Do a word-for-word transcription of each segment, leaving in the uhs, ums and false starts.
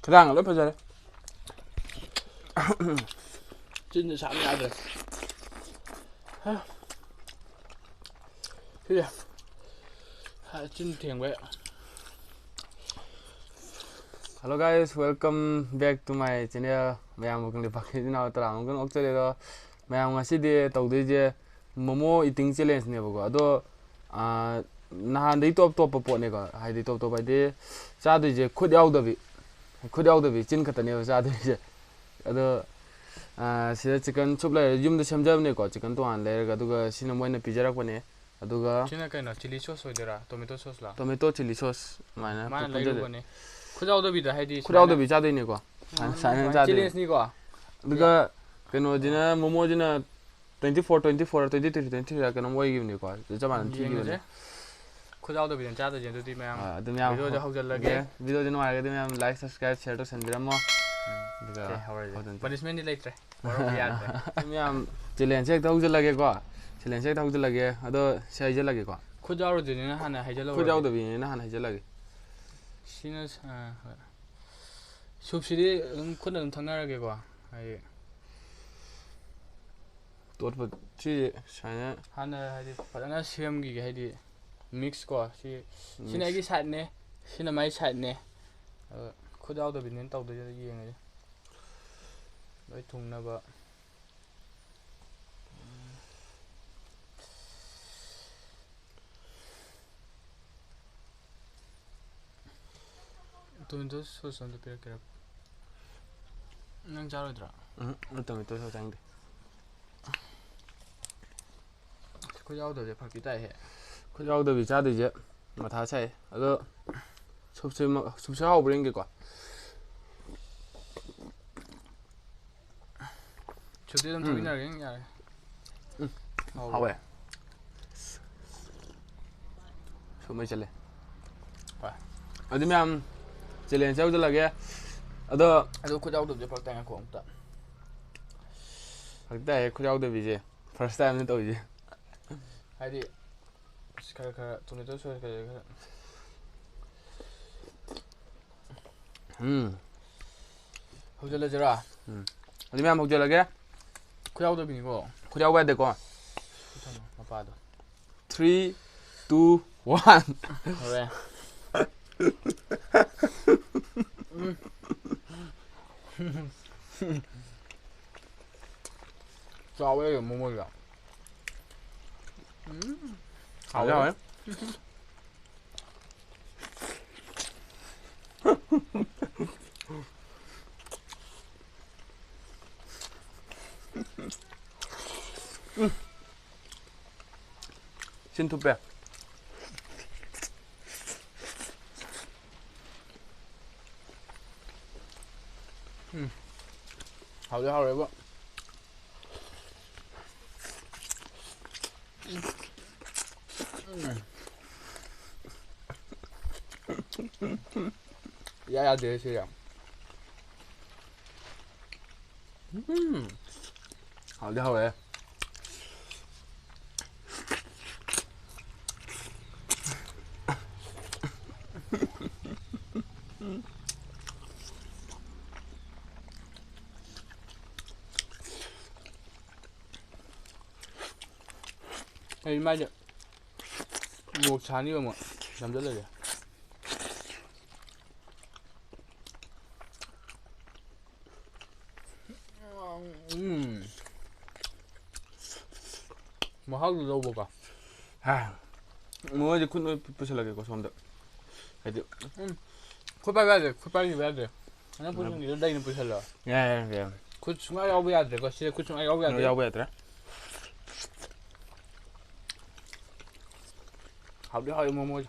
ꯈꯗꯥꯡꯒ ꯂꯣꯏ ꯐꯖꯔꯦ꯫ ꯆꯤꯟꯁꯦ ꯁꯥꯕ ꯌꯥꯗ꯭ꯔꯦ꯫ ꯁꯤꯁꯦ꯫ ꯆꯤꯟ ꯊꯦꯡꯕꯩ꯫ Hello guys, welcome back to my channel. ꯃꯌꯥꯝꯕꯨ ꯀꯪꯂꯩꯄꯥꯛꯀꯤ ꯏꯆꯤꯟ ꯏꯅꯥꯎ ꯇꯔꯥꯃꯨꯛꯇꯪ ꯑꯣꯛꯆꯔꯦ꯫ ꯑꯗꯣ ꯃꯌꯥꯝ, ꯉꯁꯤꯗꯤ ꯇꯧꯗꯣꯏꯁꯦ ꯃꯣꯃꯣ ꯏꯇꯤꯡ ꯆꯦꯂꯦꯟꯖꯅꯦꯕꯀꯣ꯫ ꯑꯗꯣ, ꯑꯥ, ꯅꯍꯥꯟꯗꯩ ꯇꯣꯞ ꯇꯣꯞꯄ ꯄꯣꯠꯅꯦꯀꯣ꯫ ꯍꯥꯏꯗꯤ ꯇꯣꯞ ꯇꯣꯞꯄ ꯍꯥꯏꯗꯤ ꯆꯥꯗꯣꯏꯁꯦ ꯈꯨꯠ ꯌꯥꯎꯗꯕꯤ, ꯈꯨꯠ ꯌꯥꯎꯗꯕꯤ ꯆꯤꯟ ꯈꯛꯇꯅꯦꯕ ꯆꯥꯗꯣꯏꯁꯦ꯫ ꯑꯗꯣ, ꯑꯥ, ꯁꯤꯗ ꯆꯤꯛꯀꯟ ꯁꯨꯞ ꯂꯩꯔꯦ, ꯌꯨꯝꯗ ꯁꯦꯝꯖꯕꯅꯦꯀꯣ, ꯆꯤꯛꯀꯟ ꯇꯣꯉꯥꯟꯅ ꯂꯩꯔꯒ, ꯑꯗꯨꯒ ꯁꯤꯅ ꯃꯣꯏꯅ ꯄꯤꯖꯔꯛꯄꯅꯦ꯫ ꯑꯗꯨꯒ ꯁꯤꯅ ꯀꯩꯅꯣ, ꯆꯤꯂꯤ ꯁꯣꯁ ꯑꯣꯏꯗꯣꯏꯔꯥ, ꯇꯣꯃꯦꯇꯣ ꯁꯣꯁꯂꯣ? ꯇꯣꯃꯦꯇꯣ ꯆꯤꯂꯤ ꯁꯣꯁ ꯑꯗꯨꯃꯥꯏꯅ ꯃꯥꯅ ꯄꯨꯟꯁꯤꯜꯂꯦ꯫ ꯂꯩꯔꯨꯕꯅꯦ꯫ ꯈꯨꯠ ꯌꯥꯎꯗꯕꯤꯗ ꯍꯥꯏꯗꯤ ꯈꯨꯠ ꯁꯨꯃꯥꯏꯅ ꯌꯥꯎꯗꯕꯤ ꯆꯥꯗꯣꯏꯅꯦꯀꯣ꯫ ꯁꯨꯃꯥꯏꯅ, ꯁꯨꯃꯥꯏꯅ ꯆꯥꯗꯣꯏꯅꯦ꯫ ꯆꯦꯂꯦꯟꯖꯅꯤꯀꯣ꯫ ꯑꯗꯨꯒ ꯀꯩꯅꯣꯁꯤꯅ twenty four, twenty four, twenty three, twenty three ꯀꯩꯅꯣꯝ ꯑꯣꯏꯈꯤꯕꯅꯦꯀꯣ꯫ ꯑꯗꯨ ꯆꯞ ꯃꯥꯟꯅ ꯌꯦꯡꯉꯁꯦ꯫ ꯊꯤꯈꯤꯕꯅꯦ꯫ ꯈꯨꯠ ꯌꯥꯎꯗꯕꯤꯗ ꯆꯥꯗꯣꯏꯁꯦ꯫ ꯑꯗꯨꯗꯤ ꯃꯌꯥꯝ ꯑꯥ, ꯑꯗꯨ ꯃꯌꯥꯝ ꯚꯤꯗꯤꯑꯣꯁꯦ ꯍꯧ-, ꯍꯧꯖꯤꯜꯂꯒꯦ꯫ ꯑꯣꯀꯦ꯫ ꯚꯤꯗꯤꯑꯣꯁꯦ ꯅꯨꯡꯉꯥꯏꯔꯒꯗꯤ ꯃꯌꯥꯝ like, subscribe, share ꯇꯧꯁꯟꯕꯤꯔꯝꯃꯣ꯫ ꯎꯝ꯫ ꯑꯗꯨꯒ ꯑꯣꯀꯦ, ꯍꯧꯔꯁꯦ꯫ ꯍꯧꯗꯣꯏꯅꯤ꯫ ꯄꯅꯤꯁꯃꯦꯟꯗꯤ ꯂꯩꯇ꯭ꯔꯦ꯫ ꯃꯔꯣꯛ ꯌꯥꯗ꯭ꯔꯦ꯫ ꯃꯌꯥꯝ ꯆꯦꯂꯦꯟꯖꯁꯦ ꯍꯦꯛꯇ ꯍꯧꯖꯤꯜꯂꯒꯦꯀꯣ꯫ ꯆꯦꯂꯦꯟꯖꯁꯦ ꯍꯦꯛꯇ ꯍꯧꯖꯤꯜꯂꯒꯦ꯫ ꯑꯗꯣ ꯁꯤ ꯍꯥꯏꯖꯜꯂꯒꯦꯀꯣ꯫ ꯈꯨꯠ ꯌꯥꯎꯔꯣꯏꯗꯣꯏꯅꯤꯅ ꯍꯥꯟꯅ ꯍꯥꯏꯖꯜꯂꯛꯑꯣ꯫ ꯈꯨꯠ ꯌꯥꯎꯗꯕꯤꯅꯤꯅ ꯍꯥꯟꯅ ꯍꯥꯏꯖꯜꯂꯒꯦ꯫ ꯁꯤꯅ ꯁ-, ꯑ, ꯍꯣꯏ꯫ ꯁꯨꯞꯁꯤꯗꯤ ꯑꯗꯨꯝ ꯈꯨꯠꯅ ꯑꯗꯨꯝ ꯊꯛꯅꯔꯒꯦꯀꯣ꯫ ꯍꯥꯏꯗꯤ ꯇꯣꯠꯄ ꯁꯤ ꯁꯨꯃꯥꯏꯅ ꯍꯥꯟꯅ ꯍꯥꯏꯗꯤ ꯐꯖꯅ ꯁꯦꯝꯈꯤꯒꯦ, ꯍꯥꯏꯗꯤ ꯃꯤꯛꯁ ꯀꯣ꯫ ꯁꯤ, ꯁꯤꯅ mix꯫ ꯑꯩꯒꯤ ꯁꯥꯏꯠꯅꯦ, ꯁꯤꯅ ꯃꯥꯏ ꯁꯥꯏꯠꯅꯦ꯫ ꯑꯗꯣ ꯈꯨꯠ ꯌꯥꯎꯗꯕꯤꯅꯦꯅ ꯇꯧꯗꯣꯏꯁꯦ, ꯑꯗꯣ ꯌꯦꯡꯉꯁꯦ꯫ ꯂꯣꯏ ꯊꯨꯡꯅꯕ꯫ ꯇꯣꯃꯦꯇꯣ ꯁꯣꯁ ꯑꯝꯇ ꯄꯤꯔꯛꯀꯦꯔꯥ? ꯅꯪ ꯆꯥꯔꯣꯏꯗ꯭ꯔꯣ? ꯎꯝ, ꯑꯩ ꯇꯣꯃꯦꯇꯣ ꯁꯣꯁ ꯆꯥꯅꯤꯡꯗꯦ꯫ ꯈꯨꯠ ꯌꯥꯎꯗꯕꯁꯦ ꯐꯔꯛꯇꯤ ꯇꯥꯏꯍꯦ꯫ ꯈꯨꯠ ꯌꯥꯎꯗꯕꯤ ꯆꯥꯗꯣꯏꯁꯦ ꯃꯊꯥ ꯁꯥꯏ꯫ ꯑꯗꯣ ꯁꯨꯞꯁꯦ ꯃ-, ꯁꯨꯞꯁꯦ ꯍꯥꯎꯕ꯭ꯔꯥ ꯌꯦꯡꯒꯦꯀꯣ꯫ ꯁꯨꯞꯇꯤ ꯑꯗꯨꯝ ꯎꯝ꯫ ꯊꯛꯃꯤꯟꯅꯔꯒꯦ, ꯌꯥꯔꯦ꯫ ꯎꯝ꯫ ꯍꯥꯎꯕ꯭ꯔꯥ? ꯍꯥꯎꯋꯦ꯫ ꯁꯨꯞ ꯃꯩ ꯆꯠꯂꯦ꯫ ꯍꯣꯏ꯫ ꯑꯗꯨꯗꯤ ꯃꯌꯥꯝ ꯆꯦꯂꯦꯟꯖꯁꯦ ꯍꯧꯖꯤꯜꯂꯒꯦ꯫ ꯑꯗꯣ ꯑꯗꯣ ꯈꯨꯠ ꯌꯥꯎꯗꯕꯁꯦ ꯐꯔꯛ ꯇꯥꯏ, ꯉꯥꯏꯈꯣ ꯑꯝꯇ꯫ ꯐꯔꯛ ꯇꯥꯏꯌꯦ ꯈꯨꯠ ꯌꯥꯎꯗꯕꯤꯁꯦ꯫ First time ꯅꯦ ꯇꯧꯔꯤꯁꯦ꯫ ꯍꯥꯏꯗꯤ, ꯑꯁ, ꯈꯔ ꯈꯔ tomato sauce ꯀꯩꯀꯩ ꯈꯔ꯫ ꯎꯝ꯫ ꯍꯧꯖꯤꯜꯂꯁꯤꯔꯥ? ꯎꯝ꯫ ꯑꯗꯨ ꯃꯌꯥꯝ ꯍꯧꯖꯤꯜꯂꯒꯦ꯫ ꯈꯨꯠ ꯌꯥꯎꯗꯕꯤꯅꯤꯀꯣ꯫ ꯈꯨꯠ ꯌꯥꯎꯕ ꯌꯥꯗꯦꯀꯣ꯫ ꯈꯨꯠ ꯊꯝꯃꯣ, ꯃꯄꯥꯗꯣ꯫ Three, two, one꯫ ꯍꯧꯔꯦ꯫ ꯎꯝ꯫ ꯆꯥꯎꯋꯦ ꯃꯣꯃꯣꯗꯣ꯫ ꯎꯝ꯫ ꯍꯥꯎꯋꯦ, ꯍꯥꯎꯋꯦ꯫ ꯎꯝ꯫ ꯁꯤꯟ ꯊꯨꯞꯄꯦ꯫ ꯎꯝ꯫ ꯍꯥꯎꯗꯤ ꯍꯥꯎꯔꯦꯕꯣ꯫ ꯎꯝ꯫ ꯏꯌꯥ ꯌꯥꯗꯦ ꯁꯤ ꯌꯥꯝ꯫ ꯎꯝ꯫ ꯍꯥꯎꯗꯤ ꯍꯥꯎꯋꯦ꯫ ꯑꯩ ꯃꯥꯏꯁꯦ ꯃꯣꯔꯣꯛ ꯁꯥꯅꯤꯕ ꯑꯃꯨꯛ ꯅꯝꯁꯤꯜꯂꯒꯦ꯫ ꯎꯝ꯫ ꯃꯍꯥꯎꯗꯨ ꯂꯧꯕꯀꯣ꯫ ꯍꯥ꯫ ꯃꯣꯏꯗꯤ ꯈꯨꯠ ꯂꯣꯏ ꯄꯨꯁꯜꯂꯒꯦꯀꯣ ꯁꯣꯝꯗ꯫ ꯍꯥꯏꯗꯤ ꯎꯝ꯫ ꯈꯨꯠ ꯄꯥꯏꯕ ꯌꯥꯗꯦ, ꯈꯨꯠ ꯄꯥꯏꯕ ꯌꯥꯗꯦ꯫ ꯅꯪ ꯄꯨꯁꯟꯒꯦꯁꯨ ꯂꯩꯅ ꯄꯨꯁꯜꯂꯣ꯫ ꯌꯥꯏ, ꯌꯥꯏ, ꯌꯥꯏ꯫ ꯈꯨꯠ ꯁꯨꯡꯌꯥ ꯌꯥꯎꯕ ꯌꯥꯗ꯭ꯔꯦꯀꯣ꯫ ꯁꯤꯗ ꯈꯨꯠ ꯁꯨꯡꯌꯥ ꯌꯥꯎꯕ ꯌꯥꯗ꯭ꯔꯦ꯫ ꯌꯥꯎꯕ ꯌꯥꯗ꯭ꯔꯦ꯫ ꯍꯥꯎꯗꯤ ꯍꯥꯎꯋꯤ ꯃꯣꯃꯣꯁꯦ꯫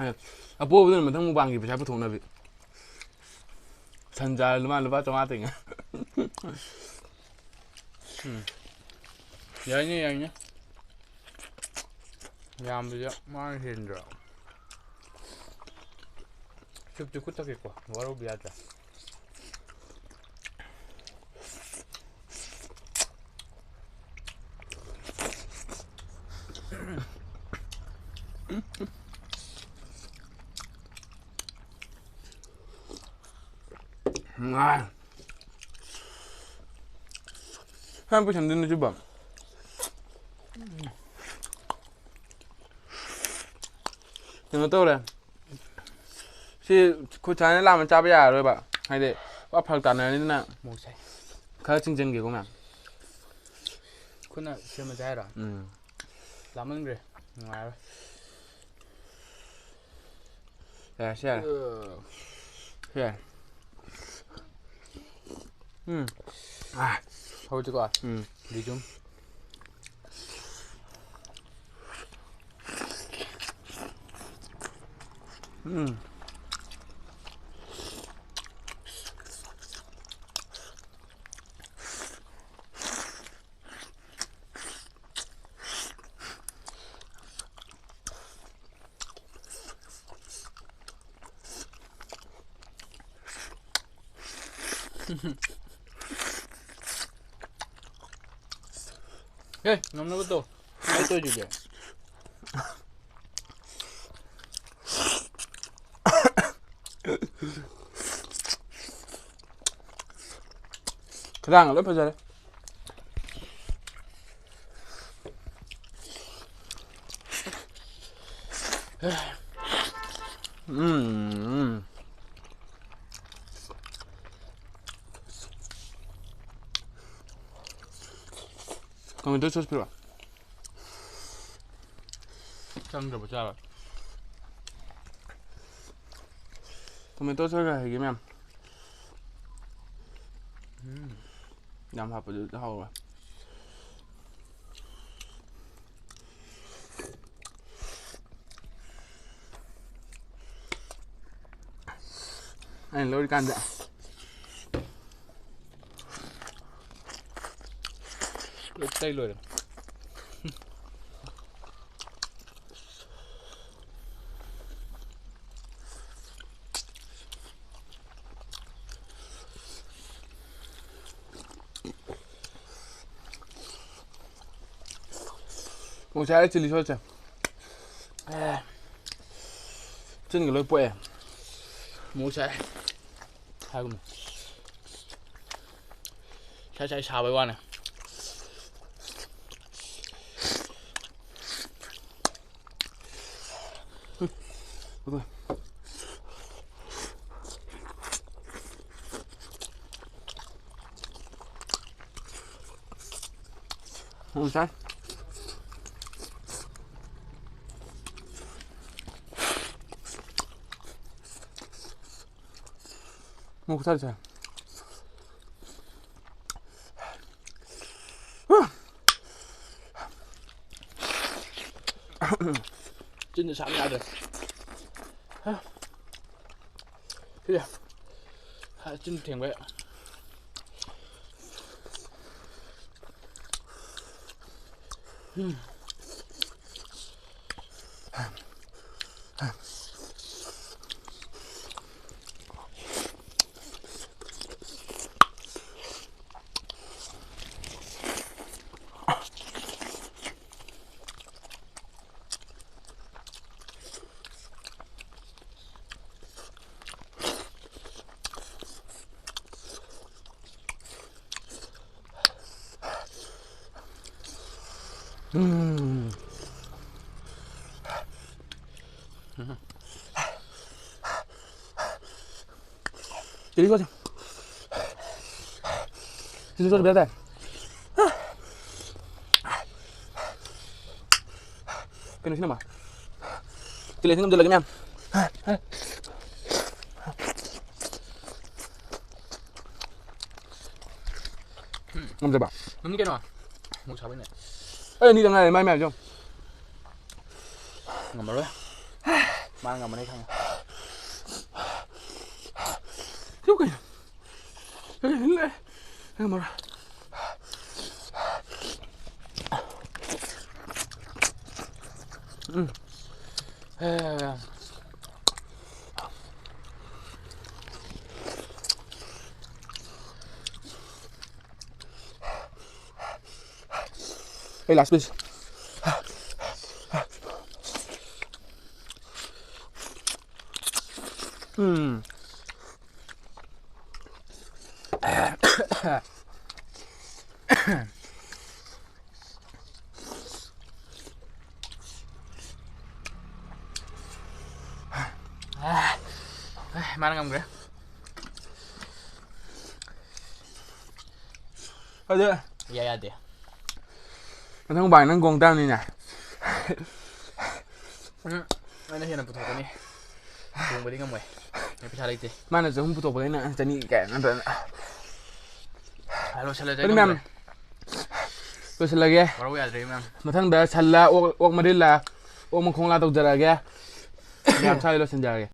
ꯑꯦ, ꯑꯄꯣꯕꯗꯨꯅ ꯃꯊꯪ ꯃꯨꯛꯕꯥꯡꯒꯤ ꯄꯩꯁꯥ ꯄꯨꯊꯣꯛꯅꯕꯤ꯫ ꯁꯟ ꯆꯥꯔ ꯂꯨꯄꯥ, ꯂꯨꯄꯥ ꯆꯥꯝꯃꯉꯥ ꯇꯤꯡꯉꯦ꯫ ꯎꯝ꯫ ꯌꯥꯏꯅꯦ, ꯌꯥꯏꯅꯦ꯫ ꯌꯥꯝꯕꯁꯦ ꯃꯥꯅ ꯍꯦꯟꯗ꯭ꯔꯣ? ꯆꯨꯞꯇꯤ ꯈꯨꯠ ꯊꯛꯀꯦꯀꯣ, ꯋꯥꯔꯧꯕ ꯌꯥꯗ꯭ꯔꯦ꯫ ꯅꯨꯡꯉꯥꯏ꯫ ꯁ꯭ꯋꯥꯏ ꯄꯨꯁꯟꯗꯣꯏꯅꯣ ꯁꯤꯕꯣ? ꯀꯩꯅꯣ ꯇꯧꯔꯦ꯫ ꯁꯤ ꯈꯨꯠ ꯁꯥꯅ ꯂꯥꯝꯃ ꯆꯥꯕ ꯌꯥꯔꯔꯣꯏꯕ꯫ ꯍꯥꯏꯗꯤ ꯄꯨꯔꯥ ꯐꯔꯛ ꯇꯥꯅꯔꯅꯤꯗꯅ꯫ ꯃꯣꯔꯣꯛ ꯁꯥꯏ꯫ ꯈꯔ ꯆꯤꯡꯖꯟꯒꯦꯀꯣ ꯃꯌꯥꯝ꯫ ꯈꯨꯠꯅ ꯁꯦꯝꯃꯁꯦ ꯍꯥꯏꯔꯣ? ꯎꯝ꯫ ꯂꯥꯝꯃꯟꯈ꯭ꯔꯦ꯫ ꯅꯨꯡꯉꯥꯏꯔꯣꯏ꯫ ꯌꯥꯔꯦ, ꯁꯤ ꯌꯥꯔꯦ꯫ ꯑ꯫ ꯁꯤ ꯌꯥꯔꯦ꯫ ꯎꯝ꯫ ꯑꯥ꯫ ꯍꯧꯖꯤꯛꯀꯣ꯫ ꯎꯝ꯫ ꯕꯤꯖꯨꯝ꯫ ꯎꯝ꯫ ꯑꯦ, ꯉꯝꯅꯕ ꯇꯧ꯫ ꯑꯩ ꯇꯧꯗ꯭ꯔꯤꯒꯦ꯫ ꯈꯗꯥꯡꯒ ꯂꯣꯏ ꯐꯖꯔꯦ꯫ ꯎꯝ, ꯎꯝ꯫ Tomato sauce ꯄꯤꯔꯛꯑꯣ꯫ ꯆꯪꯗ꯭ꯔꯕ ꯆꯥꯕ꯫ Tomato sauce ꯈꯔ ꯍꯩꯒꯦ ꯃꯌꯥꯝ꯫ ꯎꯝ꯫ ꯌꯥꯝ ꯍꯥꯞꯄꯗꯨ ꯍꯥꯎꯔꯣꯏ꯫ ꯑꯩꯅ ꯂꯧꯔꯤꯀꯥꯟꯗ꯫ ꯂꯣꯏ ꯇꯩ ꯂꯣꯏꯔꯦ꯫ ꯃꯣꯔꯣꯛ ꯁꯥꯏ, ꯆꯤꯂꯤ ꯁꯣꯁꯁꯦ꯫ ꯑꯦ꯫ ꯆꯤꯟꯒ ꯂꯣꯏ ꯄꯣꯛꯑꯦ꯫ ꯃꯣꯔꯣꯛ ꯁꯥꯏ꯫ ꯍꯥꯏꯒꯨꯝꯅ꯫ ꯁꯥꯏ ꯁꯥꯏ ꯁꯥꯕꯩ ꯋꯥꯅꯦ꯫ ꯃꯣꯔꯣꯛ ꯁꯥꯏ꯫ ꯃꯣꯔꯣꯛ ꯈꯨꯁꯥꯁꯦ꯫ ꯆꯤꯟꯗ ꯁꯥꯕ ꯌꯥꯗ꯭ꯔꯦ꯫ ꯁꯤꯁꯦ꯫ ꯆꯤꯟ ꯊꯦꯡꯕꯩ꯫ ꯎꯝ꯫ ꯎꯝ꯫ Chilli sauce. ꯆꯤꯂꯤ ꯁꯣꯁ ꯕꯦꯔꯥ ꯇꯥꯏ꯫ ꯀꯩꯅꯣ ꯁꯤꯅ ꯃꯥ? ꯆꯤꯂꯤ ꯁꯤ ꯉꯝꯖꯜꯂꯒꯦ ꯃꯌꯥꯝ꯫ ꯉꯝꯖꯕ? ꯉꯝꯅꯤ ꯀꯩꯅꯣ꯫ ꯃꯣꯔꯣꯛ ꯁꯥꯕꯩꯅꯦ꯫ ꯑꯩ ꯑꯅꯤꯗ ꯉꯥꯏꯔꯦ, ꯃꯥꯏ ꯃꯌꯥꯝꯁꯦ ꯌꯦꯡꯉꯨ꯫ ꯉꯝꯃꯔꯣꯏ꯫ ꯃꯥꯅ ꯉꯝꯃꯅꯤ ꯈꯪꯉꯦ꯫ ꯁꯤꯕꯨ ꯀꯩꯅꯣ? ꯑꯩ ꯉꯝꯃꯔꯣꯏ꯫ ꯎꯝ꯫ ꯑꯦ꯫ ꯑꯩ last piece꯫ ꯎꯝ꯫ ꯑꯦ, ꯃꯥꯅ ꯉꯝꯈ꯭ꯔꯦ꯫ ꯑꯗꯨ ꯌꯥ, ꯌꯥꯗꯦ꯫ ꯃꯊꯪ ꯃꯨꯛꯕꯥꯡ ꯅꯪ ꯒꯣꯡ ꯇꯥꯕꯅꯤꯅꯦ꯫ ꯎꯝ, ꯑꯩꯅ ꯍꯦꯟꯅ ꯄꯨꯊꯣꯛꯀꯅꯤ꯫ ꯊꯣꯡꯕꯗꯤ ꯉꯝꯃꯣꯏ꯫ ꯑꯩ ꯄꯩꯁꯥ ꯂꯩꯇꯦ꯫ ꯃꯥꯅ ꯆꯍꯨꯝ ꯄꯨꯊꯣꯛꯄꯗ ꯑꯩꯅ ꯆꯅꯤ ꯀꯥꯏꯅ ꯅꯠꯇ꯭ꯔꯅ꯫ ꯑ, ꯂꯣꯏꯁꯤꯜꯂꯁꯦ, ꯑꯗꯨꯅꯤ ꯃꯌꯥꯝ꯫ ꯂꯣꯏꯁꯤꯜꯂꯒꯦ꯫ ꯋꯥꯔꯧ ꯌꯥꯗ꯭ꯔꯦ, ꯃꯌꯥꯝ꯫ ꯃꯊꯪꯗ ꯁꯜꯂ ꯑꯣꯛ, ꯑꯣꯛ ꯃꯔꯤꯜꯂ, ꯑꯣꯛ ꯃꯈꯣꯡꯂ ꯇꯧꯖꯔꯛꯑꯒꯦ꯫ ꯃꯌꯥꯝ ꯁ꯭ꯋꯥꯏꯗ ꯂꯣꯏꯁꯤꯟꯖꯔꯒꯦ꯫